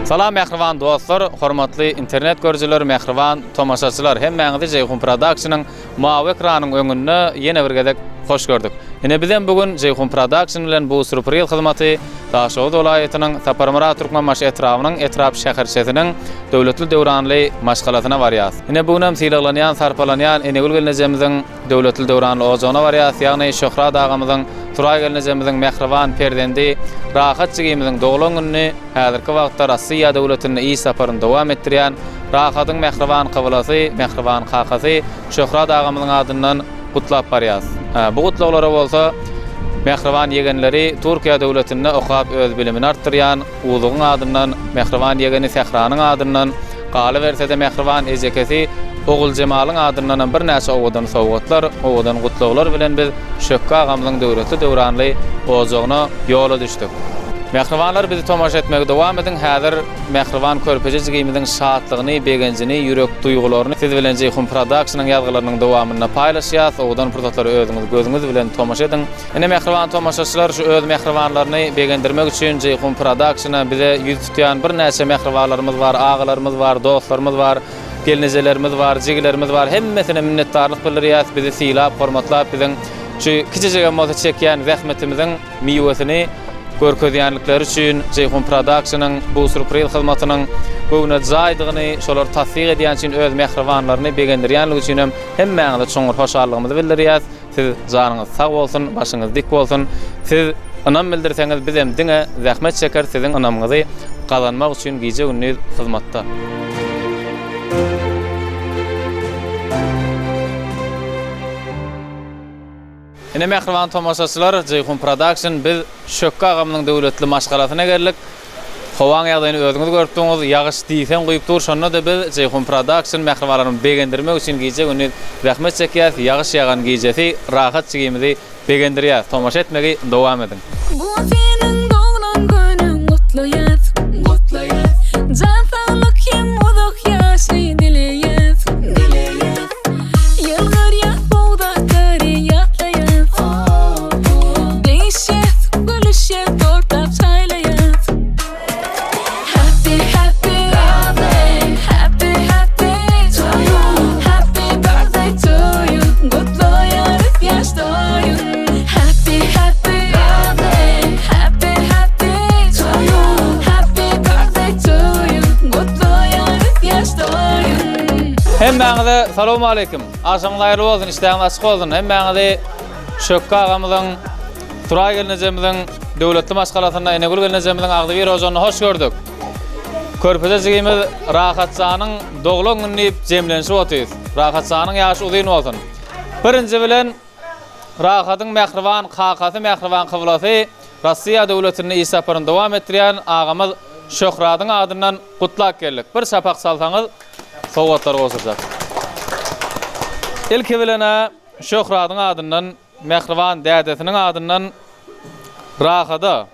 Salam mähriban dostlar, hormatly internet görüjiler, mähriban tomaşaçylar. Hemmäňizi Jeýhun Productionyň mawy ekranyň öňünde ýene bir gezek hoş gördük. Ine bizem bu gün Jeýhun Production bilen bu sürpriz hyzmaty Daşoguz welaýatynyň Saparmyrat Türkmenbaşy etrabynyň etrap şäherçesiniň döwletli döwranly maşgalasyna barýas. Ine bu günem sylaglanýan, sarpalanýan Enegül gelnejemiziň Döwletli döwranly ojagyna barýas, ýagny Şöhrat agamyzyň, Suraý gelnejemiziň mähriban perzendi Rahat jigimiziň doglan gününi häzirki wagtda Rossiýa döwletinde iş saparyny dowam etdirýän Rahadyň mähriban kybylasy, mähriban kakasy Şöhrat agamyzyň adyndan gutlap barýas. Bu gutlaglara bolsa mähriban ýegenleri Türkiýe döwletinde okap öz bilimini artdyrýan Uzugyň adyndan, mähriban ýegeni Sähranyň adyndan, galyberse-de mähriban ejekesi Oguljemalyň adyndanam birnäçe owadan sowgatlar, owadan gutlaglar bilen biz Şökgi agamyzyň döwletli-döwranly ojagyna ýola düşdük. Mähribanlar bizi tomaşa etmegi dowam ediň, häzir mähriban körpeje jigimiziň şatlygyny, begenjini, ýürek duýgularyny siz bilen Jeýhun Productionyň ýazgylarynyň dowamynda paýlaşýas, owadan pursatlary özüňiz gözüňiz bilen tomaşa ediň. Ine mähriban tomaşaçylar şu öz mähribanlaryny begendirmek üçin Jeýhun Productiona bize ýüz tutýan birnäçe mähribanlarymyz bar, agalarymyz bar, dostlarymyz bar, gelnejelerimiz bar, jigilerimiz bar. Hemmesine minnetdarlyk bildirýäs, bizi sylap, hormatlap biziň şu kiçijigem bolsa çekýän zähmetimiziň miwesini görkezýänlikleri üçin Jeýhun Productionyň bu sürpriz hyzmatynyň göwne jaýdygyny şolar tassyk edýän üçin öz mähribanlaryny begendirýänligi üçin hem hemmäňize çuňňur hoşallygymyzy bildirýäs. Siz janyňyz sag bolsun, başyňyz dik bolsun. Siz ynam bildirseňiz bizem diňe zähmet çekeris siziň ynamyňyzy gazanmak üçin gije-gündiz hyzmatda. Ine mähriban tomaşaçylar Jeýhun Production biz Şökgi agamyzyň döwletli maşgalasyna geldik. Howaň ýagdaýyny özüňiz görüp durňyz, ýagyş diýseň guýup dur, şonda-da biz Jeýhun Production mähribanlarymy begendirmek üçin gije-gündiz zähmet çekýäs, ýagyş ýagan gijesi rahat jigimizi begendirýäs. Tomaşa etmegi dowam ediň. Bu seniň doglan günüň gutlaýas gutlaýas Jan saglyk hem uzak ýaşy dileýäs dileýäs Ýylgyrýas bogdatlary ýatlaýas Degişýäs gülüşýäs tortap çaýlaýas Happy happy birthday Happy happy to you Happy birthday to you Gutlaýarys ýaş toýun Happy happy birthday Happy happy to you Happy birthday to you Gutlaýarys ýaş toýun Hemmäňize salowmaleýkim. Agşamyňyz haýyrly bolsun, işdäňiz açyk bolsun. Hemmäňizi Şökgi agamyzyň, Suraý gelnejemiziň döwletli maşgalasynda Enegül gelnejemiziň agzybir ojagyny hoş gördük. Körpeje jigimiz Rahatjanyň doglan güni diýip jemlenişip otyrys. Rahatjanyň ýaşy uzyn bolsun. Birinji bilen Rahadyň mähriban kakasy, mähriban kyblasy Rossiýa döwletinde iş saparyny dowam etdirýän agamyz Şöhradyň adyndan gutlap geldik. Bir çapak çalsaňyz sowgatlary gowşurjak. Ilki bilen-ä Şöhradyň adyndan, mähriban dädesiniň adyndan Rahada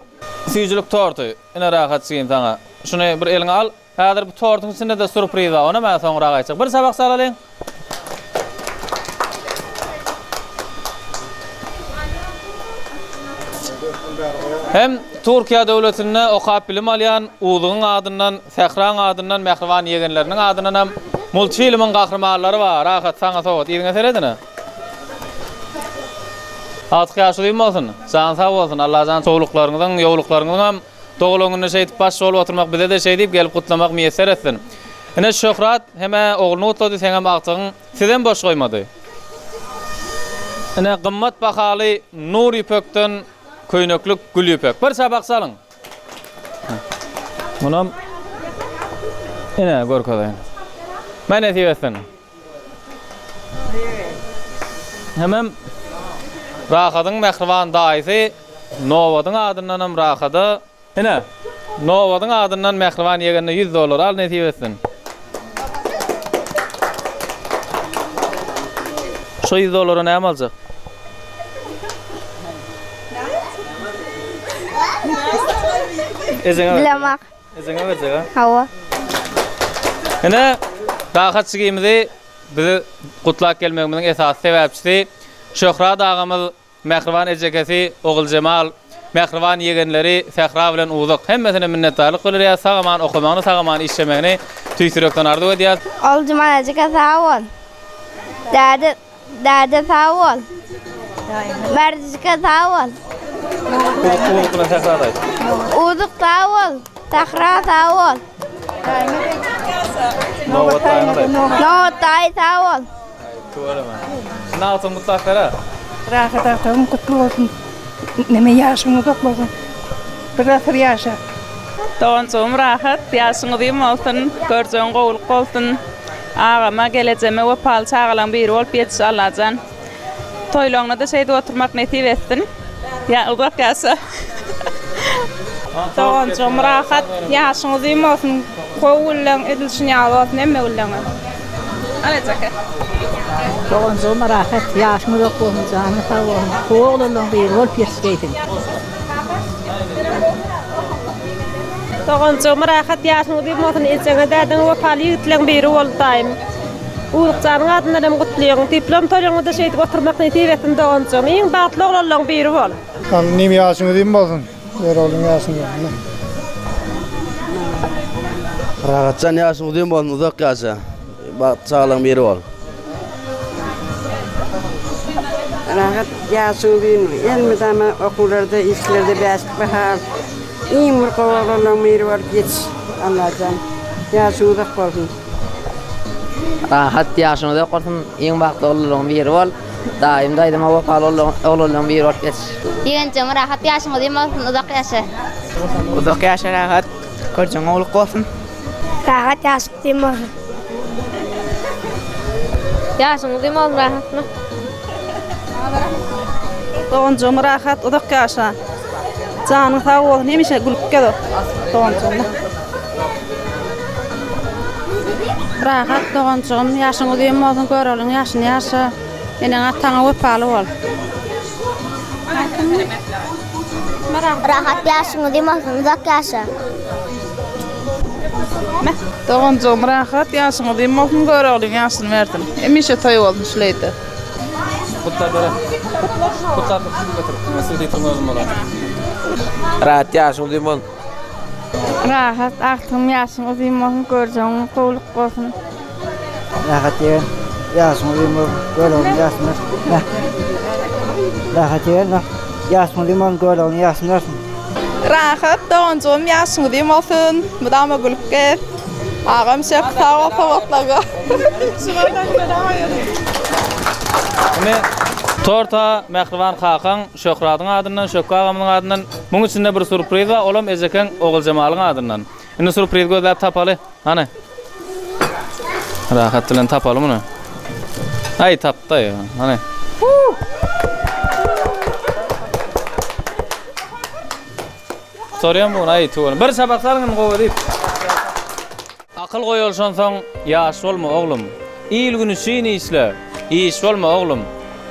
süýjülik torty. Ine Rahat jigim saňa. Şuny bir eliňe al. Häzir bu tortuň içinde-de sürpriz bar. Onam men soňrak aýtjak. Bir çapak çalalyň. Hem Türkiýe döwletinde okap bilim alýan Uzugyň adyndan, Sähraň adyndan, mähriban ýegenleriniň adyndan hem multfilmiň gahrymanlary bar. Rahat saňa sowgat. Yzyňa seredine. Agtyk ýaş uzyn bolsun. Jany sag bolsun. Allajan şowluklaryňyzyň, ýowluklaryňyzyň hem doglan gününe şeýdip baş bolup oturmak bize-de şeýdip gelip gutlamak miýesser etsin. Ine Şöhrat hem-ä ogluny gutlady, seňem agtygyň sizem boş goýmady. Ine gymmat bahaly nur ýüpekden köýneklik gül ýüpek. Bir çapak salyň. Munam ine görkezeýin. Mä nesip etsin. Hemem Rahadyň mähriban daýysy Nobadyň adyndanam Rahada Ine, Nobadyň adyndan mähriban ýegenine 100 dollar al nesip etsin. Şo 100 dollara näme aljak? Ejeňe ber. Bilemok. Ejeňe berjek ha? Hawa. Ine, rahat jigimizi bizi gutlap gelmegimiziň esasy sebäpçisi Şöhrat agamyz Mähriban ejekesi Oguljemal. Mähriban ýegenleri Sähra bilen Uzuk hemmesine minnetdarlyk bildirýäs. Sag-aman okamagyny, sag-aman işlemegini tüýs ýürekden arzuw edýäs. Oljumanaçyka sag bol. Däde däde sag bol. Merdijika sag bol. Uzuk Uzuk bilen Sähra daýy. Uzuk sag bol. Sähra sag bol. Nobat daýyňa daýy. Nobat daýy sag bol. Tüweleme. Şunda agtygyň gutlap bere. Rahat agtygyň gutly bolsun. Neme ýaşyň uzak bolsun. Bir asyr ýaşa. Doganjygym Rahat, ýaşyň uzyn bolsun, görjegiň gowulyk bolsun. Agama, gelejeme wepaly çagalaň biri bolup ýetiş Allajan. Toýlaňda-da şeýdip oturmak nesip etsin. Ýa uzak ýaşa. Doganjygym Rahat, ýaşyň uzyn bolsun, gowy günleň edil şuny ýaly bolsun hemme günleňiz. Alajaka. Doganjygym Rahat, ýaşyň uzak bolsun, janyň sag bolsun, gowy oglanlaň biri bolup ýetişgeýsiň. Doganjygym Rahat, ýaşyň uzyn bolsun, ejeňe, dädeňe wepaly ýigitleň biri bol daýym. Uzukjanyň adyndan hem gutlaýan. Diplom toýuňda şeýdip oturmak nesip etsin doganjygym. Iň bagtly oglanlaň biri bol. Inim ýaşyň uzyn bolsun. Göroglyň ýaşyny bolsun. Rahatjan ýaşyň uzyn bolsun uzak ýaşa. Bagtly çagalaň biri bol. Rahat ýaşyň uzyn elmydama okuwlarda işlerde bäşlik baha al. Iň bir gowy oglanlaň biri bolup ýetiş Allajan. Ýaşyň uzak bolsun. Rahat ýaşyň uzak bolsun iň bagtly oglanlaryň biri bol daýym daýzama wepaly oglanlaryň biri bolup ýetiş. Ýegenjigim Rahat ýaşyň uzyn bolsun uzak ýaşa. Uzak ýaşa Rahat görjegiň gowluk bolsun. Rahat ýaşyň uzyn bolsun. Ýaşyň uzyn bolsun Rahatmy. Doganjygym Rahat uzak ýaşa. Janyň sag bolsun hemişe gülüp gez doganjygym. Rahat doganjygym ýaşyň uzyn bolsun göreliň ýaşyny ýaşa eneň ataňa wepaly bol. Rahat ýaşyň uzyn bolsun uzak ýaşa. Doganjygym Rahat ýaşyň uzyn bolsun göroglyň ýaşyny bersin. Hemişe toý bolsun şuleýde. Gutlap bere. Gutlap götür. Siz diýip özüm bolar. Rahat ýaşyň uzyn bolsun. Rahat agtygym ýaşyň uzyn bolsun görjegiň gowluk bolsun. Rahat ýegen ýaşyň uzyn bolsun göroglyň ýaşyny bersin. Rahat ýegen ýaşyň uzyn bolsun göroglyň ýaşyny bersin. Rahat doganjygym ýaşyň uzyn bolsun mydama gülüp gez agam şek sag bol sowatlaga. Indi torta mähriban kakaň Şöhradyň adyndan, Şökgi agamyzyň adyndan, muň içinde bir surpriz bar, olam ejekeň Oguljemalyň adyndan. Indi surprizi gözläp tapaly. Hany. Rahat bilen tapaly muny. Aý, tapdy. Hany. Gutarýan bu, aý, tüweleme. Bir çapak salyň indi gowy diýip. Akyl goýalşansoň ýaş bolma oglum. Il-gün üçin işle, iş bolma oglum.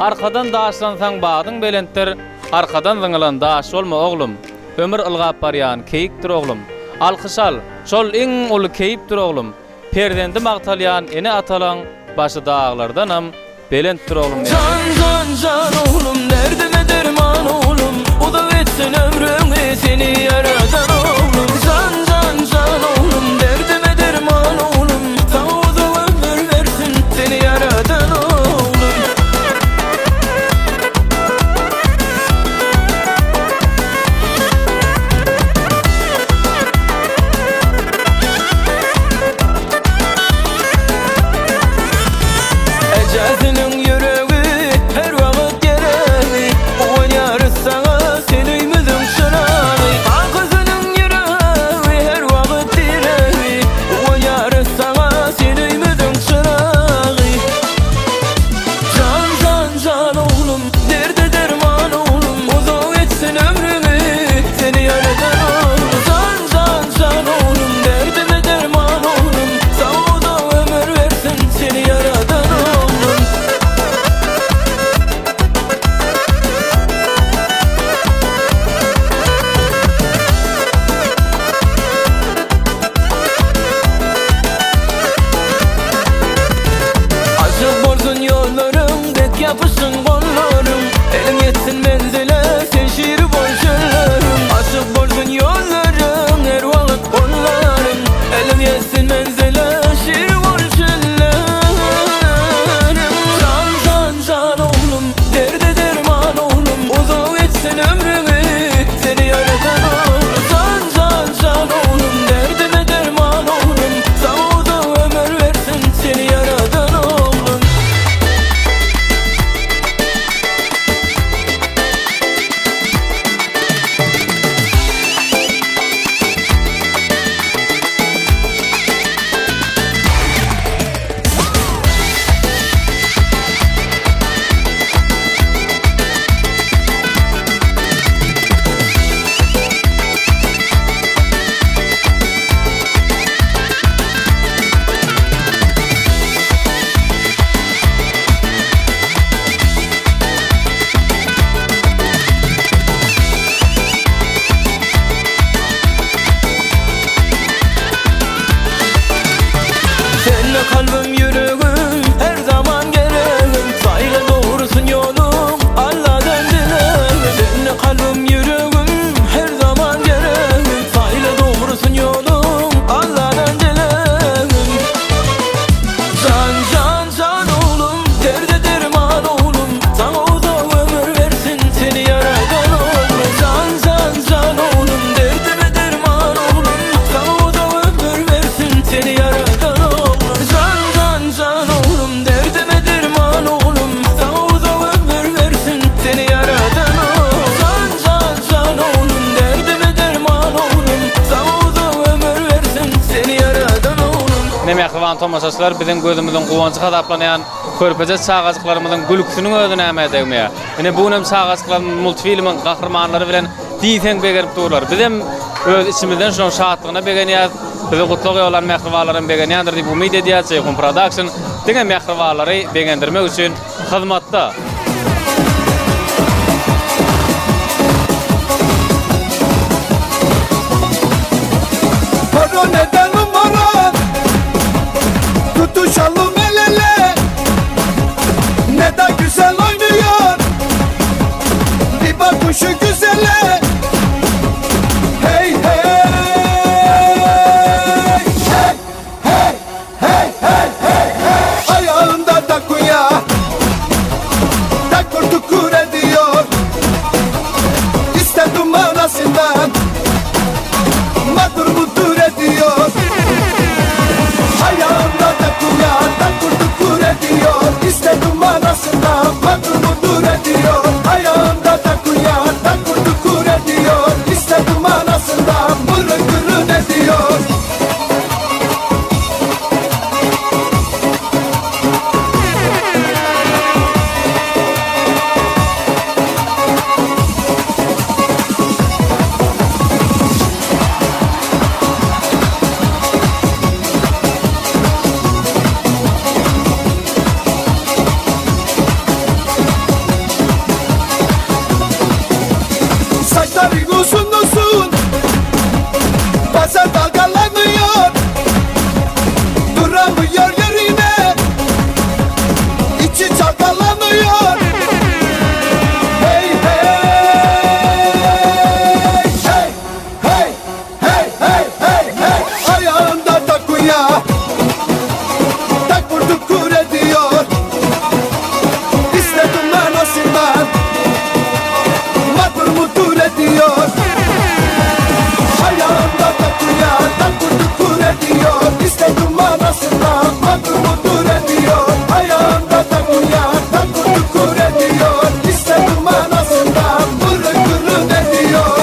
Arkadan daşlansaň badyň belentdir, Arkadan zyňylan daş bolma oglum. Ömür ylgap barýan keýikdir oglum. Alkyş al, şol iň uly keýpdir oglum. Perzendi magtalýan ene-atalaň başy daglardanam Belentdir oglum Jan jan jan oglum derdime derman oglum Uzak etsin ömrüňi seni ýaradan oglum Jan jan jan oglum derdime derman oglum Saňa uzak ömür bersin seni ýaradan oglum. Ejesiniň ýüregi her wagt geregi Guwanýarys saňa sen öýmüziň çyragy Kakasynyň ýüregi her wagt diregi Guwanýarys saňa sen öýmüziň çyragy Jan jan jan oglum derde derman oglum Uzak etsin ömrüňi seni ýaradan oglum Jan jan jan oglum derdime derman oglum Saňa uzak ömür bersin seni ýaradan oglum. Açyk bolsun ýollaryň, dek ýapyşsyn gollaryň, Eliň ýetsin menzile, sen şiri bol çölleriň. Mähriban tomaşaçylar, biziň gözümiziň guwanjy hasaplanýan körpeje çagajyklarymyzyň gülküsiniň özi nämä degmeýär. Ine, bu gün hem çagajyklarymyz multfilmiň gahrymanlary bilen diýseň begenip durlar. Bizem öz içimizden şolaryň şatlygyna begenýäris. Bize gutlag ýollan mähribanlar hem begenýändir diýip umyt edýäris. Jeýhun Production diňe mähribanlary begendirmek üçin hyzmatda. Tutuşalım el ele Ne de güzel oynuyor Bir bak şu güzele Hey hey Hey hey hey hey hey hey Ayağında takunya Takur tukur ediyor İstedim anasından Matur mutur ediyor Ayağında takunya Takur tukur ediyor İstedim anasından Matur mutur ediyor Ayağında takunya Takur tukur ediyor İstedim anasından Mırın kırın ediyor Saçları uzun uzun Bazen dalgalanıyor Duramıyor yerine İçi çalkalanıyor Hey hey Hey hey hey hey hey hey Ayağında takunya Tak vurdu kur ediyor İstedim anasından Matur mutur ediyor Ayağında takuya Takur tukur ediyor İstedim anasından Matur mutur ediyor Ayağında takuya Takur tukur ediyor İstedim anasından Mırın kırın ediyor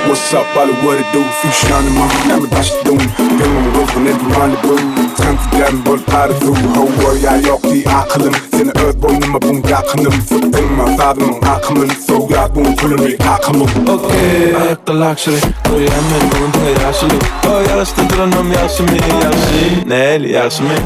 What's up, Hollywood, it do? Fusion, my never dash doom. Benim ruhun rendezvous. Tanziden bol arzu Hawa yok di akılım Seni öz boynuma bun yakınım Sıktım azadımın akımın Soğuyadın pulunu kakımım Okey Ayakta luxury Goýýan men bu gün diňe ýaşuly O ýaraşdy duranam ýagşymy ýagşy Näli ýagşymy?